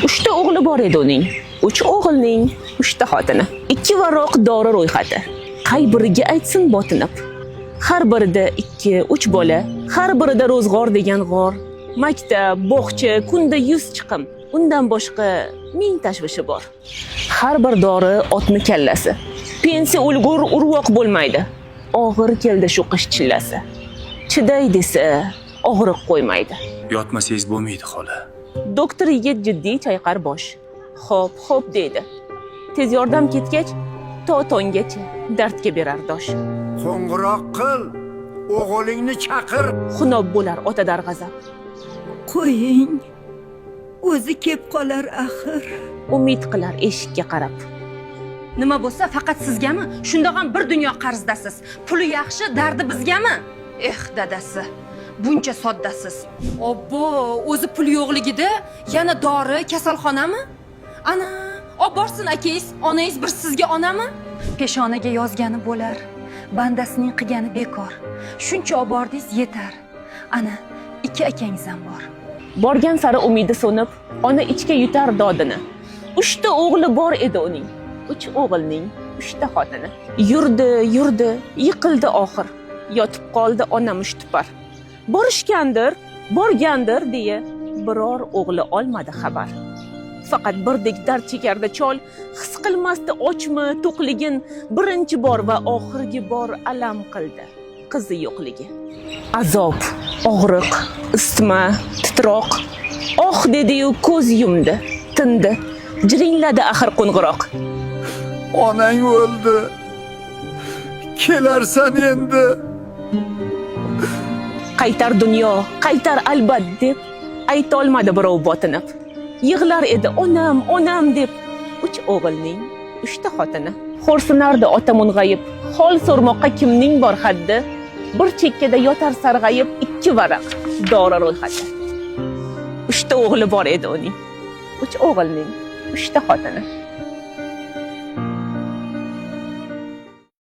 Uchta o'g'li bor edi uning. Uch o'g'ilning uchta xotini. Ikki varoq dori ro'yxati. Qay biriga aytsin botinib. Har birida ikki, uch bola, har birida ro'zg'or degan g'or. Maktab, bog'cha, kunda 100 chiqim. Undan boshqa ming tashvishi bor. Har bir dori otni kallasi. Pensiya o'lgur urvoq bo'lmaydi. Og'ir keldi shu qish chillasi. Chiday desa, og'riq qo'ymaydi. Yotmasangiz bo'lmaydi, xola. Doktor yigit jiddiy chayqar bosh. "Xo'p, xo'p", deydi. Tez yordam ketgach, to tonggacha dardga berar dosh. Qo'ng'iroq qil, o'g'lingni chaqir. Xunob bo'lar ota darg'azab. Qo'ying, o'zi kep qolar axir. Umid qilar eshikka qarab. Nima bo'lsa, faqat sizgami? Shundoq ham bir dunyo qarzdasiz. Puli yaxshi, dardi bizgami? Eh, dadasi, buncha soddasiz. Obbo, o'zi pul yo'qligida yana dori, kasalxonami? Ana, olib borsin akangiz, onangiz bir sizga onami? Peshonaga yozgani bo'lar, bandasining qilgani bekor. Shuncha olib bordingiz, yetar. Ana, ikki akangiz ham bor. Borgan sari umidi so'nib, ona ichga yutar dodini. Uchta o'g'li bor edi uning. Uch o'g'ilning uchta xotini. Yurdi, yurdi, yiqildi oxir. Yotib qoldi ona mushtipar. Borishgandir, borgandir deya biror o'g'li olmadi xabar. Faqat birdek dard chekardi chol, his qilmasdi ochmi, to'qligin, birinchi bor va oxirgi bor alam qildi qizi yo'qligi. Azob, og'riq, isitma, titroq. "Oh", dedi-yu ko'z yumdi, tindi. Jiringladi axir qo'ng'iroq. Onang o'ldi. Kelarsan endi. "Qaytar dunyo, qaytar albat", deb aytolmadi birov botinib. Yig'lar edi "onam, onam" deb uch o'g'ilning uchta xotini. Xo'rsinardi ota mung'ayib, hol so'rmoqqa kimning bor haddi? Bir chekkada yotar sarg'ayib ikki varaq dori ro'yxati. Uchta o'g'li bor edi uning. Uch o'g'ilning uchta xotini.